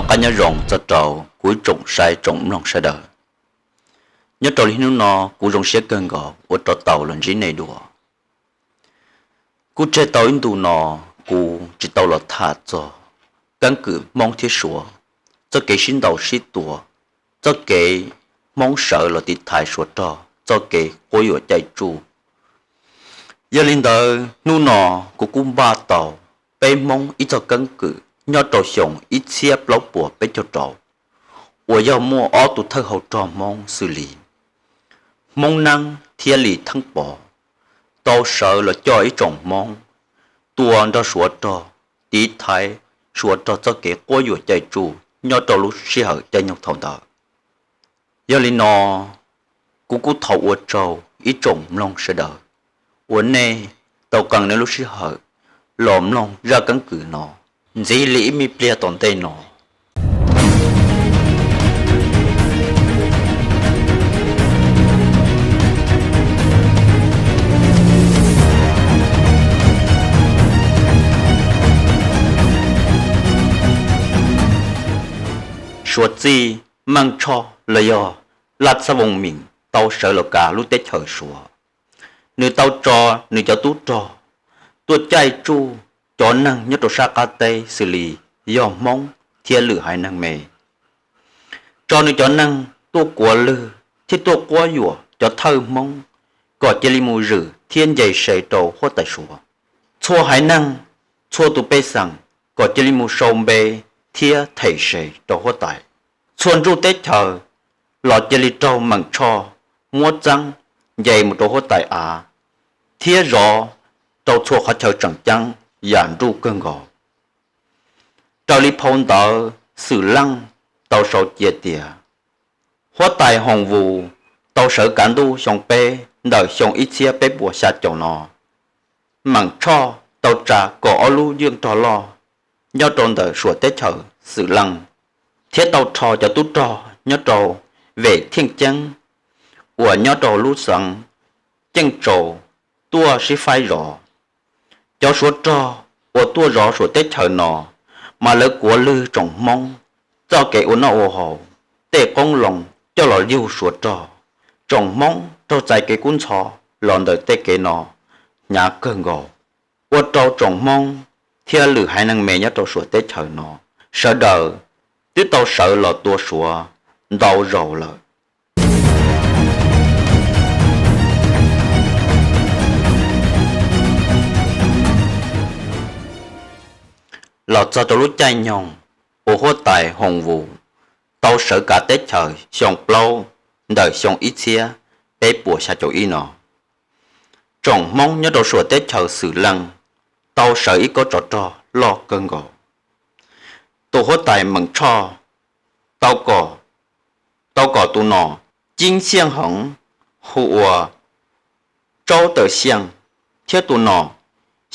Qab nyob zoo txog rau kuv ib tsoom saib tsoom mloog sawv daws. Nyob rau li hnub no kuv zoo siab kawg nkaus uas rov tau los ntsib nej dua. Kuj tseg tau ib ntu no kuv tsis tau los tham txog keeb kwm Hmoob thiab Suav txoj kev sib ntaus sib tua, txoj kev Hmoob sawv los tiv thaiv Suav rog txoj kev quab yuam caij tsuj. Yog li ntawd hnub no kuv kuj npaj tau peb Hmoob ib txoj keeb kwm nyob rau xyoo ib txhiab plaub puas peb caug rau, uas yog muaj ob tug thawj hau rog Hmoob xws li Hmoob Neeb thiab Lis Theeb Pov tau sawv los coj ib tsoom Hmoob tua nrog Suav rog, tiv thaiv Suav rog txoj kev quab yuam caij tsuj nyob rau lub sij hawm caij nyoog thaum ntawd. Yog li no, kuv kuj thov ua tsaug ib tsoom mloog sawv daws uas nej tau qee nej lub sij hawm los mloog zaj keeb kwm no ntxiv li ib me pliag tom ntej no. Suav txij Meej Tshoj los yog Laj Xab Voos Mis tau sawv los kav lub teb chaws Suav. Nws tau tso nws cov tub rog tuaj caij tsuj cov neeg nyob rau sab qab teb xws li yog Hmoob thiab lwm haiv neeg me. Tso nws cov neeg tuaj kuav lwg thiab tuaj quab yuam cov thawj Hmoob kom cia li mus zwm thiab nce se rau huab tais Suav. Txhua haiv neeg, txhua tus pej xeem kom cia li mus sau npe thiab them se rau huab tais. Txhua ntsuj teb chaws los cia li raug Meem Tshoj muab txeeb nce mus rau huab tais av thiab zov rau txhua qhov chaw tseem ceeb yam nruj kawg nkaus. Raws li phau ntawv Xwm Leej tau sau cia tias huab tais Hoos Vus tau sawv kav ntuj xyoo peb ntawm xyoo ib txhiab peb puas xya caum no, Meem Tshoj tau tsa kaum ob lub yeej rog loj nyob rau ntawm suam teb chaws Xwm Leej, thiab tau rho cov tub rog nyob rau Vem Thij Ceeb uas nyob rau lub xeev Ceej Tsaus tuaj sib faib zov. Cov Suav rog uas tuaj zov suam teb chaws no mas lawv kuav lwg tsoom Hmoob txoj kev ua noj ua haus, tej qoob loo coj los yug Suav rog. Tsoom Hmoob raug txais kev kub ntxhov los ntawm tej kev no hnyav kawg nkaus, ua rau tsoom Hmoob thiab lwm haiv neeg me nyob rau suam teb chaws no sawv daws twb tau sawv los tua Suav ntau zaus lawm. Los txog rau lub caij nyoog uas huab tais Hoos Vus tau sawv kav teb chaws xyoo plaub ntawm xyoo ib txhiab peb puas xya caum ib no, tsoom Hmoob nyob rau suam teb chaws Xwm Leej tau sawv ib kob tsov rog loj kawg nkaus. Tus huab tais Meem Tshoj tau kom, tau kom tus nom Cib Xiaj Heev hu ua Tsaub Tawm Xiaj thiab tus nom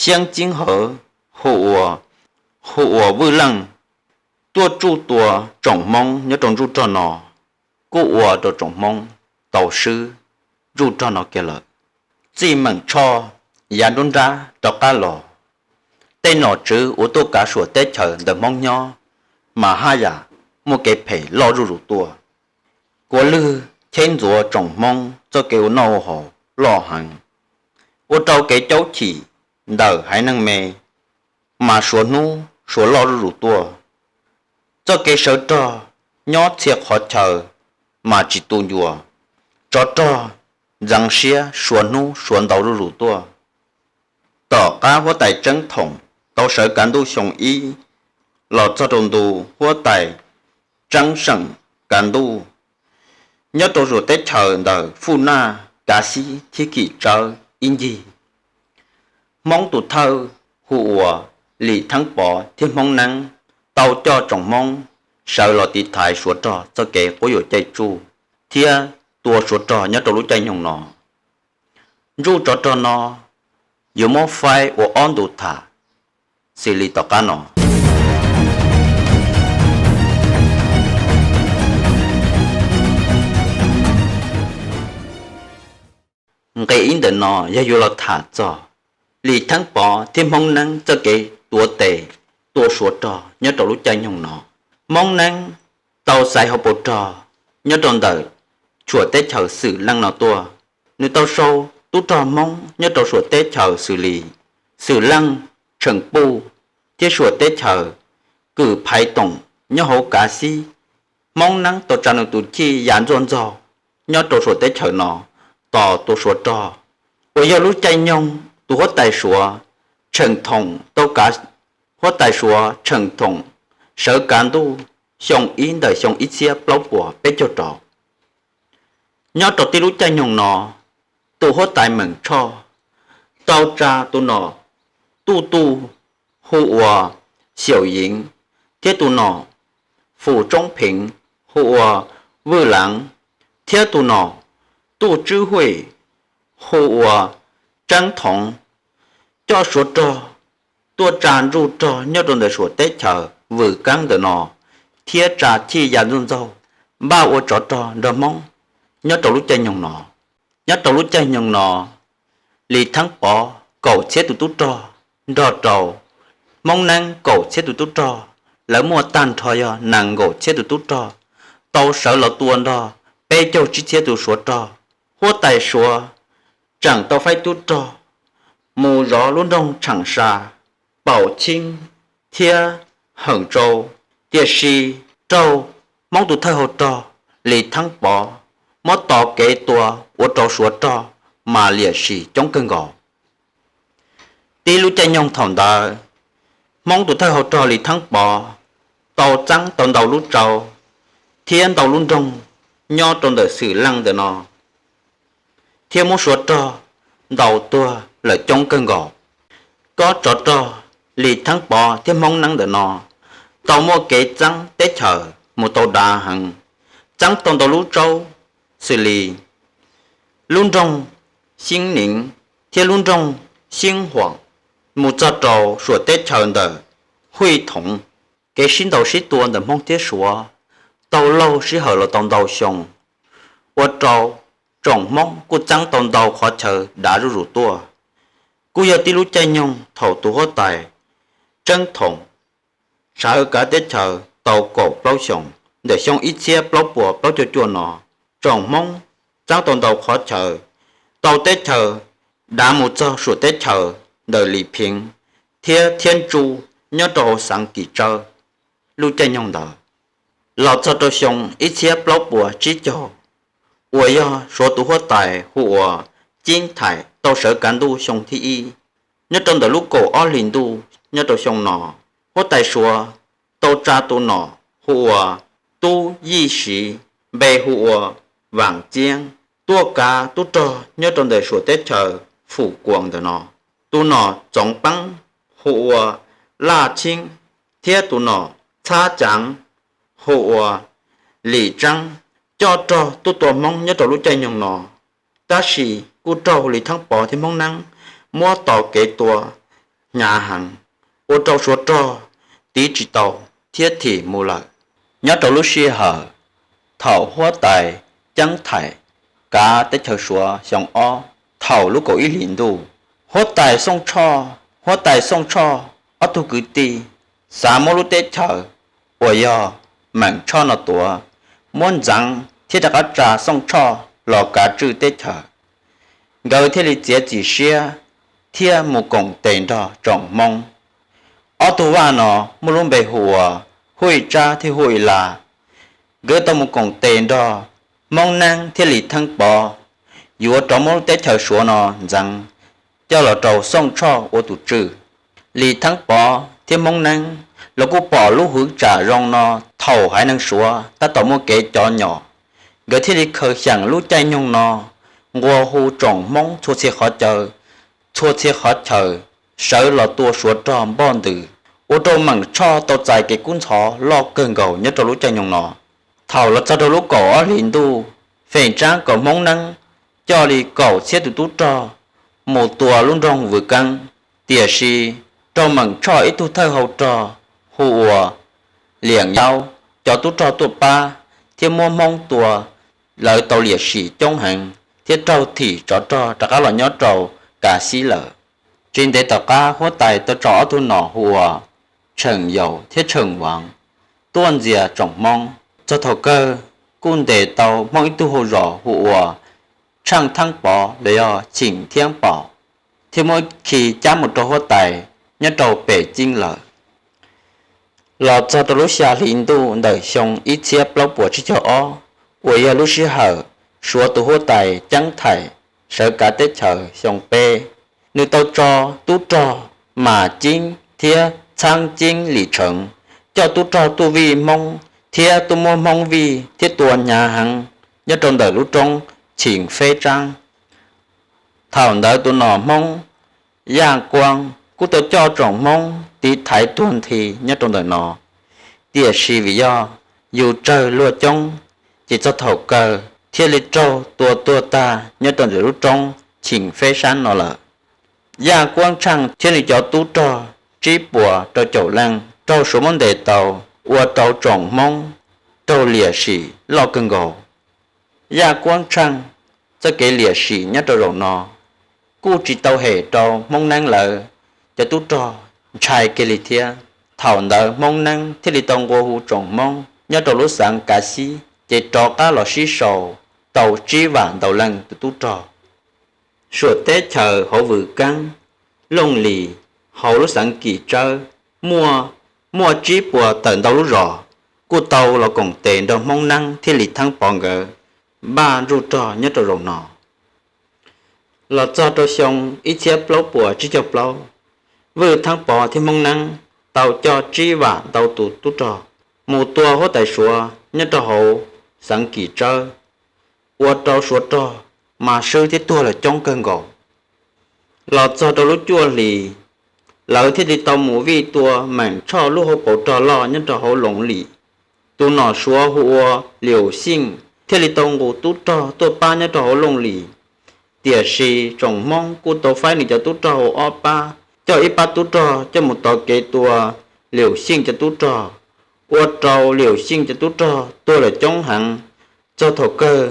Xeeb Cib Hawv hu ua, hu ua Vwj Leej tuaj tsuj tua tsoom Hmoob nyob rau ntsuj rog no, kuj ua rau tsoom Hmoob tau swb ntsuj rog no kiag lawm. Txij Meem Tshoj yav nruab nrab rov qab los, tej nom tswv uas tuaj kav suam teb chaws ntawm Hmoob nyob mas haj yam muaj kev phem loj zuj zus tuaj, kuav lwg cheb ntxuav tsoom Hmoob txoj kev ua noj ua haus loj heev, ua rau kev caub chim ntawm haiv neeg me mas suav hnub suav loj zuj zus tuaj. Txoj kev sawv rog nyob txhia qhov chaw mas tsis tu ncua, tsov rog ntxeev siab suav hnub suav ntau zuj zus tuaj. Tom qab huab tais Tseeb Thoom tau sawv kav ntuj xyoo ib los txog rau ntu huab tais Tseeb Seem kav ntuj, nyob rau suam teb chaws ntawm Fuj Naj, Kav Xib thiab Kim Tsawb ib ncig, Hmoob tus thawj hu ua Lis Theeb Pov thiab Hmoob Neeb tau coj tsoom Hmoob sawv los tiv thaiv suav rog txoj kev quab yuam caij tsuj thiab tua suav rog nyob rau lub caij nyoog no. Ntsuj tsov rog no yuav muab faib ua ob ntu tham xws li tom qab no. Nqe ib ntawm no yog yuav los tham txog Lis Theeb Pov thiab Hmoob Neeb txoj kev tuav tes tua suav rog nyob rau lub caij nyoog no. Hmoob Neeb tau xaiv hauv paus rog nyob rau ntawm Suav teb chaws Xwm Leej no tuaj. Nws tau sau tub rog Hmoob nyob rau Suav teb chaws xws li Xwm Leej, Tsheem Puj thiab Suav teb chaws Kwm Phaiv Toom nyob hauv Kav Xib. Hmoob Neeb tau tsa nws tus chij ya ntxuaj ntxaug nyob rau Suav teb chaws no tos tua Suav rog, uas yog lub caij nyoog tus huab tais Suav Tsheem Thoom tau kav, huab tais Suav Tsheem Thoom sawv kav ntuj xyoo ib ntawm xyoo ib txhiab plaub puas peb caug rau. Nyob rau tib lub caij nyoog no, tus huab tais Meem Tshoj tau tsa tus nom Tuj Tuj hu ua Xyaum Yeev, thiab tus nom Fum Tsoob Pheev hu ua Vwj Laav, thiab tus nom Tuj Tswb Huj hu ua Tseeb Thoov, coj Suav rog tuaj tsa ntsuj rog nyob rau ntawm Suav teb chaws Vwm Keeb ntawm no, thiab tsa chij ya ntxuaj ntxaug npaj ua tsov rog nrog Hmoob nyob rau lub caij nyoog no. Nyob rau lub caij nyoog no, Lis Theeb Pov kaum txhiab tus tub rog nrog rau Hmoob Neeb kaum txhiab tus tub rog, lawv muaj tag nrho yog nees nkaum txhiab tus tub rog, tau sawv los tua nrog peb caug tsib txhiab tus Suav rog. Huab tais Suav tseem tau faib tub rog mus zov lub nroog Tshaam Sa, Paum Cheeb thiab Heem Tsau, tiam sis raug Hmoob tus thawj hau rog Lis Theeb Pov muab tos kev tua ua rau Suav rog mas liam sim coob kawg nkaus. Tib lub caij nyoog thaum ntawd, Hmoob tus thawj hau rog Lis Theeb Pov tau txeeb tau ntau lub tsau thiab ntau lub nroog nyob rau ntawm Xwm Leej ntawm no, thiab muab Suav rog ntaus tuag lawm coob kawg nkaus. Kob tsov rog Lis Theeb Pov thiab Hmoob Neeb ntawm no tau muaj kev txeeb teb chaws mus tau dav heev, txeeb tau ntau lub tsau xws li lub nroog Xyeeb Neev thiab lub nroog Xyeeb Huam, mus txog rau Suav teb chaws ntawm Huj Thoov. Kev sib ntaus sib tua ntawm Hmoob thiab Suav tau laug sij hawm los tau ntau xyoo, ua rau tsoom Hmoob kuj txeeb tau ntau qhov chaw dav zuj zus tuaj. Kuj yog tib lub caij nyoog thaum tus huab tais Tseeb Thoom sawv kav teb chaws tau kaum plaub xyoos, ntawm xyoo ib txhiab plaub puas plaub caug cuaj no, tsoom Hmoob txeeb tau ntau qhov chaw, tau teb chaws dav mus txog Suav teb chaws ntawm Lis Pheev thiab Thiab Ntsuj nyob rau hauv xeev Kim Tsawb. Lub caij nyoog ntawd los txog rau xyoo ib txhiab plaub puas tsib caug, uas yog Suav tus huab tais hu ua Ceeb Thaim tau sawv kav ntuj xyoo thib ib. Nyob rau ntawm lub kaum ob hlis ntuj nyob rau xyoo no, huab tais Suav tau tsa tus nom hu ua Tub Yij Siv, npe hu ua Vaam Txeeb, tuaj kav tub rog nyob rau ntawm Suav teb chaws Fum Kuam ntawm no. Tus nom Txoov Peeb hu ua Laj Cheeb, thiab tus nom Txhab Caav hu ua Lis Tseeb, coj rog tuaj tua Hmoob nyob rau lub caij nyoog no. Tab sis kuj raug Lis Theeb Pov thiab Hmoob Neeb muab tos kev tua hnyav heev, ua rau Suav rog tiv tsis tau thiab thim mus lawm. Nyob rau lub sij hawm thaum huab tais Ceeb Thaim kav teb chaws Suav xyoo ob, thaum lub kaum ib hlis ntuj, huab tais Xooj Tshoj, huab tais Xooj Tshoj ob tug kwv tij xav muab lub teb chaws uas yog Meem Tshoj no tuav, muab ntxeev thiab rov qab tsa Xooj Tshoj los kav tswj teb chaws. Nkawd thiaj li txiav txim siab thiab mus koom tes nrog tsoom Hmoob. Ob tug vaj no muaj lub npe hu ua Huj Tsab thiab Huj Laj. Nkawd tau mus koom tes nrog Hmoob Neeb thiab Lis Theeb Pov, yuav rov muab lub teb chaws Suav no ntxeev coj los rau Xooj Tshoj ua tus tswj. Lis Theeb Pov thiab Hmoob Neeb los kuj pom lub hwv tsam zoo no thaum haiv neeg Suav tab tom muaj kev cov nyom, nkawd thiaj li khaws xyeem lub caij nyoog no nqua hu tsoom Hmoob txhua txhia qhov chaw, txhua txhia qhov chaw sawv los tua Suav rog npoj ntws, ua rau Meem Tshoj tau txais kev kub ntxhov loj kawg nkaus nyob rau lub caij nyoog no. Thaum los txog rau lub kaum ob hlis ntuj, feem tsaab kom Hmoob Neeb coj li kaum txhiab tus tub rog mus tua lub nroog Vwm Keeb, tiam sis raug Meem Tshoj ib tug thawj hau rog hu ua Liam Yaub cov tub rog tuaj pab thiab muab Hmoob tua, lawv tau liam sim coob heev thiab raug thim tsov rog rov qab los nyob rau Kav Xib lawm. Tsis ntev tom qab huab tais tau tso ob tug nom hu ua Tsheem Yaus thiab Tsheem Vaas tuaj ntxias tsoom Hmoob. Txog thaum kawg kuj ntes tau Hmoob ib tug hau zos hu ua Tsheej Theeb Pov los yog Cheem Thiab Pom, thiab muab khi cab mus rau huab tais nyob rau pem Ceeb lawm. Los txog rau lub xya hli ntuj ntawm xyoo ib txhiab plaub puas tsib caug ob, uas yog lub sij hawm Suav tus huab tais Ceeb Thaim sawv kav teb chaws xyoo peb, nws tau tso tub rog Mam Ceeb thiab Txheeb Ceeb Lim Tsheev coj tub rog tuaj vij Hmoob thiab tuaj muab Hmoob vij thiab tua hnyav heev nyob rau ntawm lub roob Cheem Feb Tsaab. Thaum ntawd tus nom Hmoob Yaj Kuab kuj tau coj tsoom Hmoob tiv thaiv tuag nthi nyob rau ntawm no, tiam sis vim yog yus tsawg luag coob, ces txog thaum kawg thiaj li raug tua tuag tag nyob rau ntawm lub roob Cheem Feb Saab no lawm. Yaj Kuab Tsheej thiab nws cov tub rog tsib puas rau caum leej raug Suav muab ntes tau, ua rau tsoom Hmoob raug liam sim loj kawg nkaus. Yaj Kuab Tsheej txoj kev liam sim nyob rau zaum no kuj tsis tau hem rau Hmoob Neeb lawv cov tub rog ntshai kiag li thiab. Thaum ntawd Hmoob Neeb thiaj li tau nqua hu tsoom Hmoob nyob rau lub xeev Kav Xib ces rov qab los sib sau tau tsib vam ntau leej tus tub rog. Suam teb chaws hauv Vwm Keeb, Looj Lis, hauv lub xeev Kim Tsawb, muaj, muaj tsib puas tawm ntau lub zos kuj tau los koom tes nrog Hmoob Neeb thiab Lis Theeb Pov nkawd npaj ntsuj rog nyob rau zaum no. Los txog rau xyoo ib txhiab plaub puas tsib caug plaub, Vwj Theeb Pov thiab Hmoob Neeb tau coj tsib vam ntau tus tub rog mus tua huab tais Suav nyob rau hauv xeev Kim Tsawb, ua rau Suav rog mas swb thiab tuag lawm coob kawg nkaus. Los txog rau lub cuaj hlis, lawv thiaj li tau mus vij tua Meem Tshoj lub hauv paus rog loj nyob rau hauv Looj Lis. Tus nom Suav hu ua Lium Xyeej thiaj li tau nqus tub rog tuaj pab nyob rau hauv Looj Lis. Tiam sis tsoom Hmoob kuj tau faib nws cov tub rog hu ob pab, coj ib pab tub rog coj mus tos kev tua Lium Xyeej cov tub rog, ua rau Lium Xyeej cov tub rog tuag lawm coob heev. Txog thaum kawg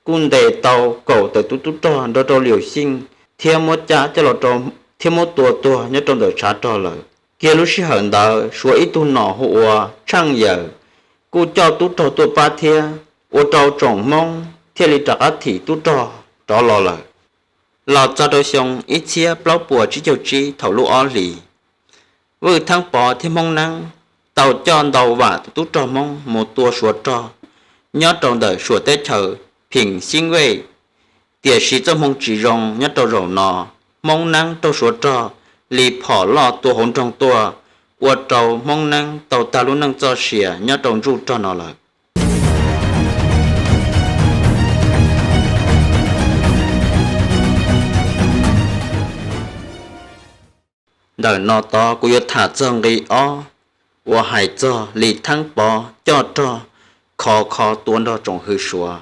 kuj ntes tau kaum tawm tus tub rog nrog rau Lium Xyeej thiab muab cab coj los rau, thiab muab tua tuag nyob rau ntawm tshav rog lawm. Kiag lub sij hawm ntawd Suav ib tug nom hu ua Tsheej Yawm kuj coj tub rog tuaj pab thiab, ua rau tsoom Hmoob thiaj li rov qab thim tub rog rov los lawm. Los txog rau xyoo ib txhiab plaub puas tsib caug tsib thaum lub ob hlis, Vwj Theeb Pov thiab Hmoob Neeb tau coj ntau vam tus tub rog Hmoob mus tua Suav rog nyob rau ntawm Suam teb chaws Pheem Xeeb Vej. Tiam sis txoj hmoo tsis zoo nyob rau zaum no, Hmoob Neeb raug Suav rog li phom loj tua hauv nroog tuaj, ua rau Hmoob Neeb tau tag lub neej txoj sia nyob rau ntsuj rog no lawm. Ntawm no tod kuv yuav tham txog nqi ob uas hais txog Lis Theeb Pov coj rog khov kho tua nrog tsoom hwv Suav.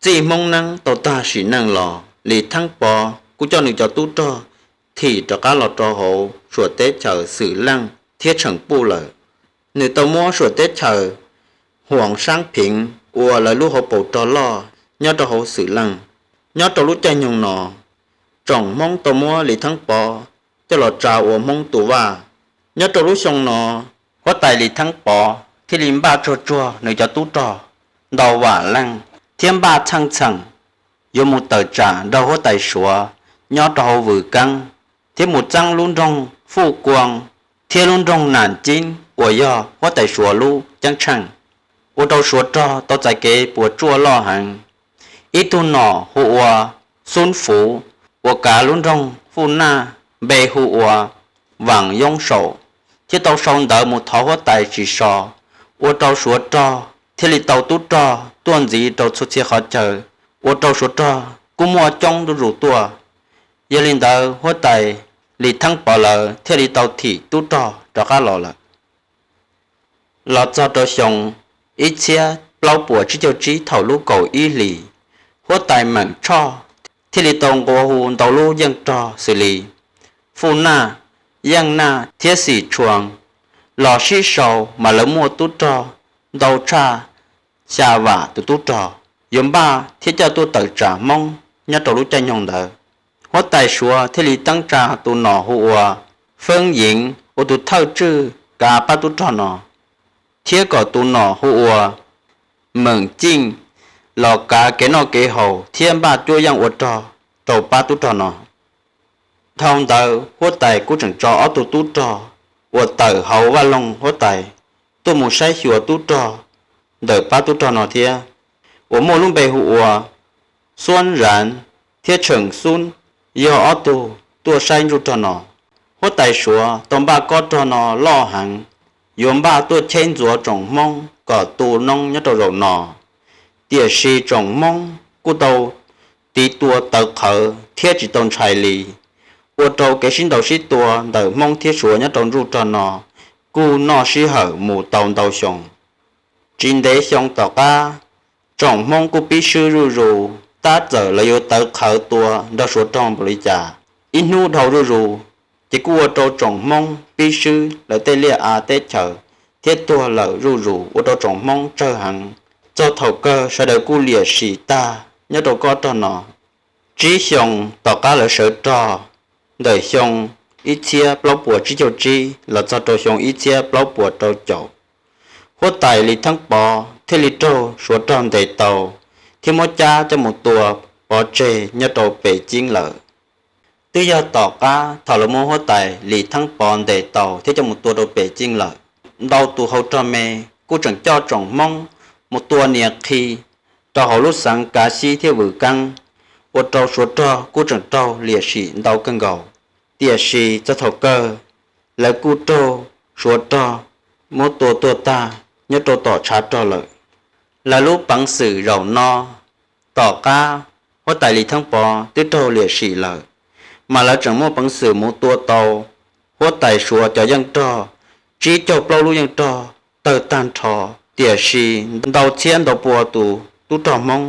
Txij Hmoob Neeb tau tag sim neej los, Lis Theeb Pov kuj coj nws cov tub rog thim rov qab los rau hauv Suam teb chaws Xwm Leej thiab Tsheem Puj lawm. Nws tau muab Suam teb chaws Huam Saab Pheev ua lawv lub hauv paus rog loj nyob rau hauv Xwm Leej. Nyob rau lub caij nyoog no, tsoom Hmoob tau muab Lis Theeb Pov coj los tsa ua Hmoob tus vaj. Nyob rau lub xyoo no, huab tais Lis Theeb Pov thiaj li npaj tsuag tsuag nws cov tub rog ntau vam leej thiab npaj txheej txheem yuav mus tawm tsam nrog huab tais Suav nyob rau hauv Vwm Keeb, thiab mus txeeb lub nroog Fuj Kuam thiab lub nroog Nam Ceeb uas yog huab tais Suav lub ceeb tsheej, ua rau Suav rog tau txais kev puas tsuaj loj heev. Ib tug nom hu ua Xub Fuv uas kav lub nroog Fuj Naj npe hu ua Vaam Yoob Saum thiaj tau sau ntawv mus thov huab tais tsis so, ua rau Suav rog thiaj li tau tub rog tuaj ntxiv rau txhua txhia qhov chaw, ua rau Suav rog kuj muaj coob zuj zus tuaj. Yog li ntawd huab tais Lis Theeb Pov lawv thiaj li tau thim tub rog rov qab los lawm. Los txog rau xyoo ib txhiab plaub puas tsib caug tsib thaum lub kaum ib hlis, huab tais Meem Tshoj thiaj li tau nqua hu ntau lub yeej rog xws li Fuj Naj, Yeej Naj thiab Xim Tshuas los sib sau, mas lawv muaj tub rog ntau tshaj xya vam tus tub rog yuav npaj thiab coj tuaj tawm tsam Hmoob nyob rau lub caij nyoog ntawd. Huab tais Suav thiaj li teeb tsa tus nom hu ua Feeb Yeev ua tus thawj tswj kav pab tub rog no. thiab kom tus nom hu ua Meem Ciej los kav kev noj kev haus thiab npaj cuab yeej ua rog rau pab tub rog no. Dhau ntawd huab tais kuj tseem tso ob tug tub rog uas tawm hauv vaj loog huab tais tuaj mus saib xyuas tub rog ntawm pab tub rog no thiab, uas muaj lub npe hu ua Xuab Zaav thiab Tsheem Xub, yog ob tug tuaj saib ntsuj rog no. Huab tais Suav tau npaj kob rog no loj heev, yuav npaj tuaj cheb ntxuav tsoom Hmoob kom tu noob nyob rau zaum no. Tiam sis tsoom Hmoob kuj tau tiv tua tawv qhawv thiab tsis tau ntshai li, ua rau kev sib ntaus sib tua ntawm Hmoob thiab Suav nyob rau ntsuj rog no kuj noj sij hawm mus tau ntau xyoo. Tsis ntev xyoo tom qab, tsoom Hmoob kuj pib swb zuj zus, tab txawm lawv yuav tawv qhawv tua nrog Suav rog npaum li cas, ib hnub dhau zuj zus, ces kuj ua rau tsoom Hmoob pib swb lawv tej liaj av teb chaws thiab tuag lawm zuj zus, ua rau tsoom Hmoob tsawg heev. Txog thaum kawg sawv daws kuj liam sim tag nyob rau kob rog no. Tsib xyoo tom qab lawv sawv rog, ntawm xyoo ib txhiab plaub puas tsib caug tsib los txog rau xyoo ib txhiab plaub puas rau caum, huab tais Lis Theeb Pov thiaj li raug Suav rog ntes tau thiab muab cab coj mus tua pov tseg nyob rau Pes Cieb lawm. Twb yog tom qab thaum lawv muab huab tais Lis Theeb Pov ntes tau thiab coj mus tua rau Pes Cieb lawm, ntau tus hauv rog me kuj tseem coj tsoom Hmoob mus tua nias qhi rau hauv lub xeev Kav Xib thiab Vwm Keeb, ua rau Suav rog kuj tseem raug liam sim ntau kawg nkaus. Tiam sis txog thaum kawg, lawv kuj raug Suav rog muab tua tuag tag nyob rau tom tshav rog lawm. Lawv lub peev xwm zaum no, tom qab huab tais Lis Theeb Pov twb raug liam sim lawm, mas lawv tseem muaj peev xwm mus tua tau huab tais Suav cov yeej rog, tsib caug plaub lub yeej rog tawg tag nrho. Tiam sis ntau txhiab ntau pua tus tub rog Hmoob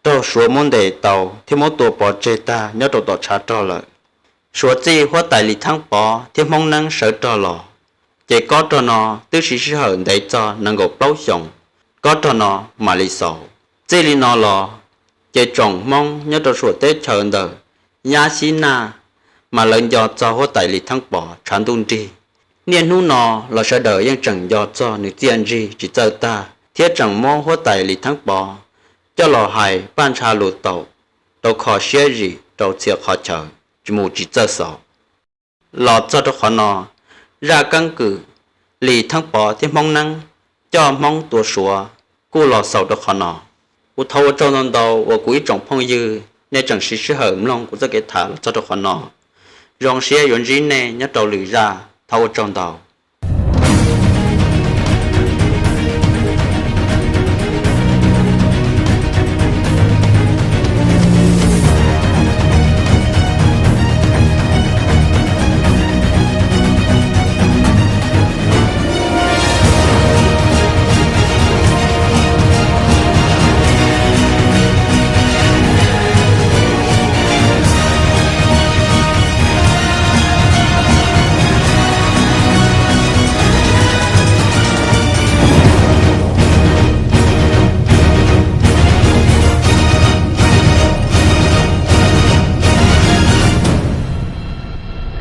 raug Suav muab ntes tau thiab muab tua pov tseg tag nyob rau tom tshav rog lawm. Suav txij huab tais Lis Theeb Pov thiab Hmoob Neeb sawv rog los, ces kob rog no twb siv sij hawm ntev txog nees nkaum plaub xyoos, kob rog no mam li xaus. Txij li no los, ces tsoom Hmoob nyob rau saum teb chaws ntawm Nyab Xib Naj, mas lawv nco txog huab tais Lis Theeb Pov tshav ntuj nrig. Niaj hnub no los sawv daws yeej tseem nco txog nws txiaj ntsig tsis txawj tag, thiab tseem muab huab tais Lis Theeb Pov coj los hais paj ntsha lus taum rau kho siab zim rau txhia qhov chaw, tsis mus tsis txawj xaus. Los txog rau qhov no, zaj keeb kwm Lis Theeb Pov thiab Hmoob Neeb coj Hmoob tua Suav kuj los xaus rau qhov no. Kuv thov ua tsaug ntau ntau uas kuv ib tsoom phooj ywg nej tseem siv sij hawm mloog kuv txoj kev tham los txog rau qhov no. Zoo siab yuav ntsib nej nyob rau lwm zaj, thov ua tsaug ntau.